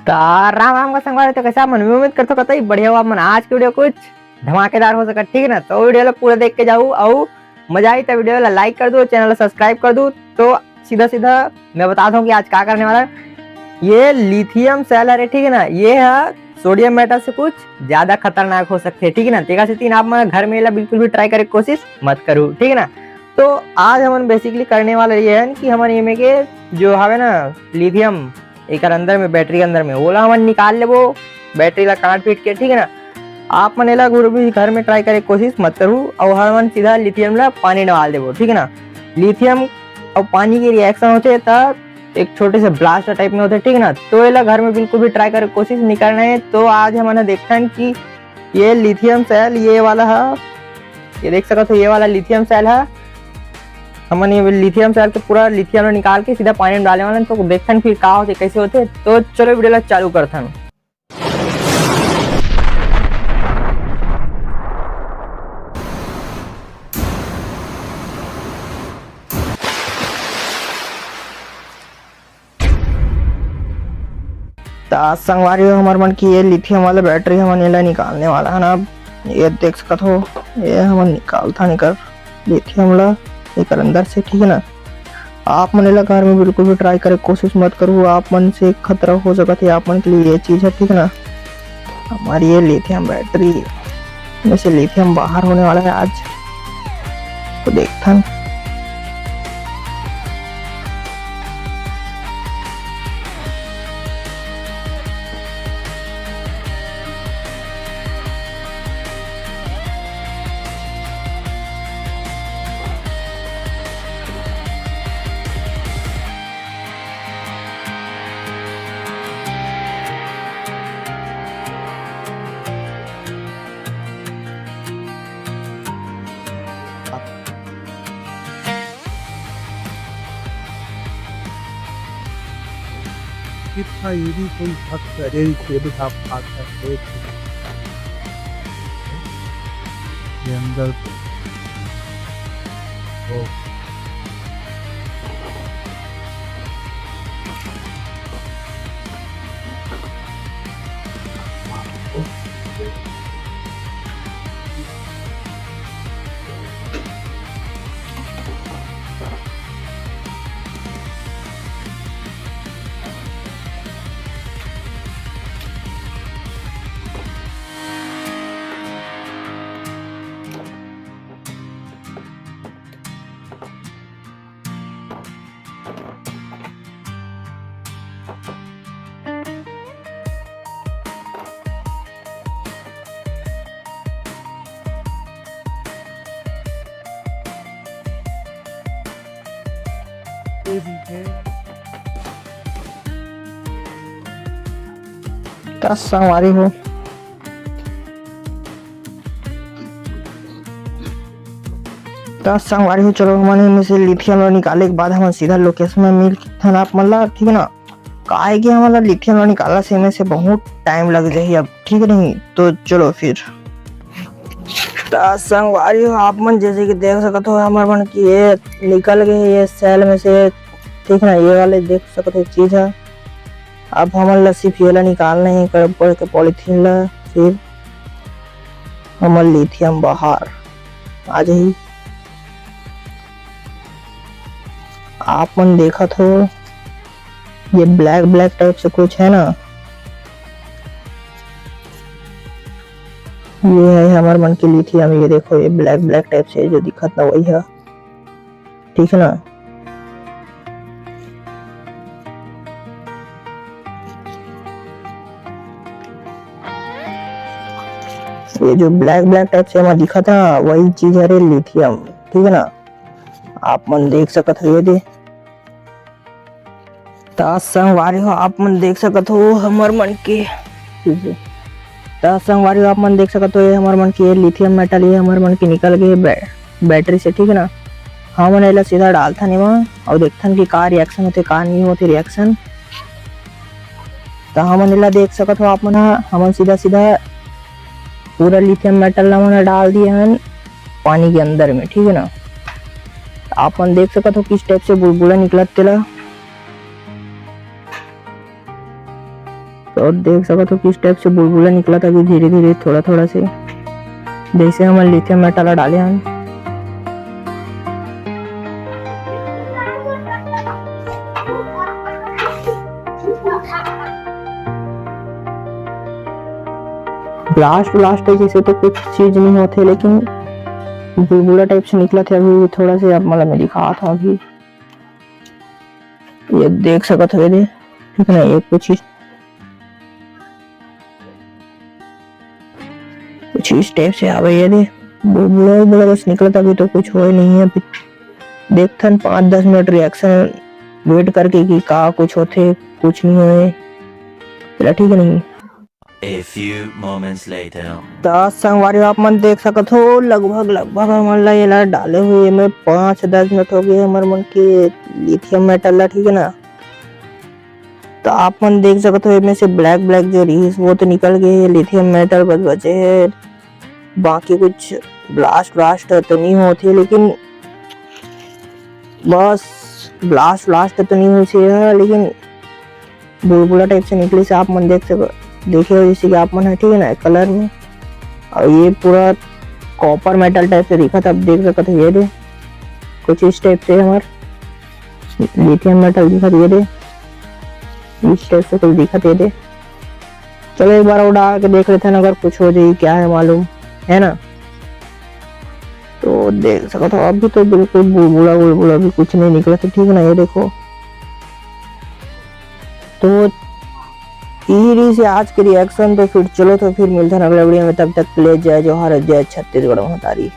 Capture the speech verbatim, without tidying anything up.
त राम राम का संगवारी, तो कैसे आप मन? मैं उम्मीद करथों कतई बढ़िया हो आप मन। आज के वीडियो कुछ धमाकेदार हो सकत, ठीक है ना? तो वीडियो ला पूरा देख के जाऊ, अउ मजा आई तो वीडियो ला लाइक कर दो, चैनल ला सब्सक्राइब कर दो। तो सीधा सीधा मैं बता दूं कि आज का करने वाला है। ये लिथियम सेल हरे, ठीक है ना? ये है सोडियम मेटल से कुछ ज्यादा खतरनाक हो सकते हैं, ठीक है ना? तेका सेती आप मन घर में एला बिल्कुल भी ट्राई करे के कोशिश मत करू, ठीक है ना? तो आज हमन बेसिकली करने वाला ये है कि हमन एमे के जो हवे ना लिथियम, एकर अंदर में, बैटरी के अंदर में, ओला हमन निकाल लेबो, बैटरी ला काट पीट के, ठीक है ना? आप मन एला गुरु भी घर में ट्राई करे के कोशिश मत करू, और हमन सीधा लिथियम ला पानी डाल देबो, ठीक है ना? लिथियम और पानी के रिएक्शन होते त एक छोटे से ब्लास्ट टाइप में होते, ठीक है ना? तो एला घर में बिल्कुल भी ट्राई करे के कोशिश नहीं करना है। तो आज हमन ह देखथन कि ये लिथियम सेल, ये वाला है, ये देख सकत हो, ये वाला लिथियम सेल है। हमन ये लिथियम सेल के पूरा लिथियम ला निकाल के सीधा पानी में डाले वाला, तो देखथन फिर का होते, कैसे होते। तो चलो वीडियो ला चालू करथन। त संगवारी हो, हमर मन की ये लिथियम वाला बैटरी हमन एला निकालने वाला है ना। अब ये देख सकत हो, ये हमन निकालथन एकर लिथियम ला एकर अंदर से, ठीक है ना। आप मन एला घर में बिल्कुल भी ट्राई करे के कोशिश मत करू, आप मन से खतरा हो सकत है आप मन के लिए ये चीज है, ठीक है ना। हमारी ये लिथियम बैटरी में से लिथियम बाहर होने वाला है आज, तो देखथन। कितना ये भी कोई हक करे, ये भी आप बात करते हैं। ये अंदर, ओ। का संगवारी हो, त संगवारी हो, चलो हमन एमे से लिथियम ला निकाले के बाद हमन सीधा लोकेशन में मिलथन आप मन ला, ठीक है ना। काहे कि हमन ला लिथियम ला निकालना से एमे से बहुत टाइम लग जाही अब, ठीक नहीं? तो चलो फिर। त संगवारी हो, आप मन जैसे कि देख सकत हो, हमर मन की ये निकल गए ये सेल में से, ठीक ना, ये वाले देख सकत हो चीज है। अब हमन ला सिर्फ ये ला निकालना है, एकर ऊपर के पॉलीथीन ला, फिर हमर लिथियम बाहर आ जाही। आप मन देखत हो, ये ब्लैक ब्लैक टाइप से कुछ है ना, ये है हमर मन के लिथियम। ये देखो, ये ब्लैक ब्लैक टाइप से जो दिखत ना, वही है, ठीक है ना। ये जो ब्लैक ब्लैक टाइप से एमा दिखत हे, वही चीज हरे लिथियम, ठीक है ना। आप मन देख सकत हो, ये दे। त संगवारी हो, आप मन देख सकत हो हमर मन के, त संगवारी हो, आप मन देख सकत हो, ये हमर मन के, ये लिथियम मेटल, ये हमर मन के निकल गए बै-, बैटरी से, ठीक है ना। हमन एला सीधा डालथन एमा अउ देखथन कि का रिएक्शन होथे, का नहीं होथे रिएक्शन। त हमन एला देख सकत हो आप मन ह, हमन सीधा सीधा पूरा लिथियम मेटल ला हमन ह डाल दिए हन पानी के अंदर में, ठीक है ना। त आप मन देख सकत हो किस टाइप से बुलबुला निकलत तेला। त तो देख सकत हो किस टाइप से बुलबुला निकलत हे अभी धीरे धीरे थोड़ा थोड़ा से, जैसे हमन लिथियम मेटल ला डाले हन। ब्लास्ट ब्लास्ट जैसे तो कुछ चीज नहीं होथे, लेकिन बुलबुला टाइप से निकलत हे अभी थोड़ा से। आप मन ला मैं दिखात हूँ अभी, ये देख सकत हो ये दे, ठीक है ना, ये कुछ इस, कुछ इस टाइप से आवे ये दे, बुलबुला बुलबुला बस निकलत हे, अभी तो कुछ होय नहीं हे। अभी देखथन पाँच दस मिनट रिएक्शन वेट करके कि का कुछ होथे, कुछ नहीं होय। चला ठीक है नहीं। A few moments later. त संगवारी हो, आप मन देख सकत हो, लगभग, लगभग हमन ला एला डाले हुए में पाँच दस मिनट हो गए हमर मन के लिथियम मेटल ला, ठीक है ना। तो आप मन देख सकत हो, एमे से ब्लैक ब्लैक जो रहीस, वो तो निकल गए हे, लिथियम मेटल बस बचे हे। बाकी कुछ ब्लास्ट ब्लास्ट तो नहीं होथे, लेकिन बस ब्लास्ट ब्लास्ट तो नहीं होइस हे, लेकिन बुलबुला टाइप से निकलिस हे। आप मन देख सक, देखे हो जैसे कि आप मन है, ठीक है ना, कलर में। और ये पूरा कॉपर मेटल टाइप से दिखत हे, आप देख सकत हो, ये दे कुछ इस टाइप से हमर लिथियम मेटल दिखत हे, ये दे इस टाइप से कुछ दिखत हे, ये दे। चलो एक बार और डाल के देख लेते हैं, अगर कुछ हो जाए, क्या है मालूम, है ना। तो देख सकत हो, अभी तो बिल्कुल बुलबुला बुलबुला भी कुछ नहीं निकलत हे, ठीक है ना। ये देखो, तो ये रहीस हे आज के रिएक्शन। तो फिर चलो, तो फिर मिलते हैं अगले वीडियो में, तब तक के लिए जय जोहार, जय छत्तीसगढ़ महतारी।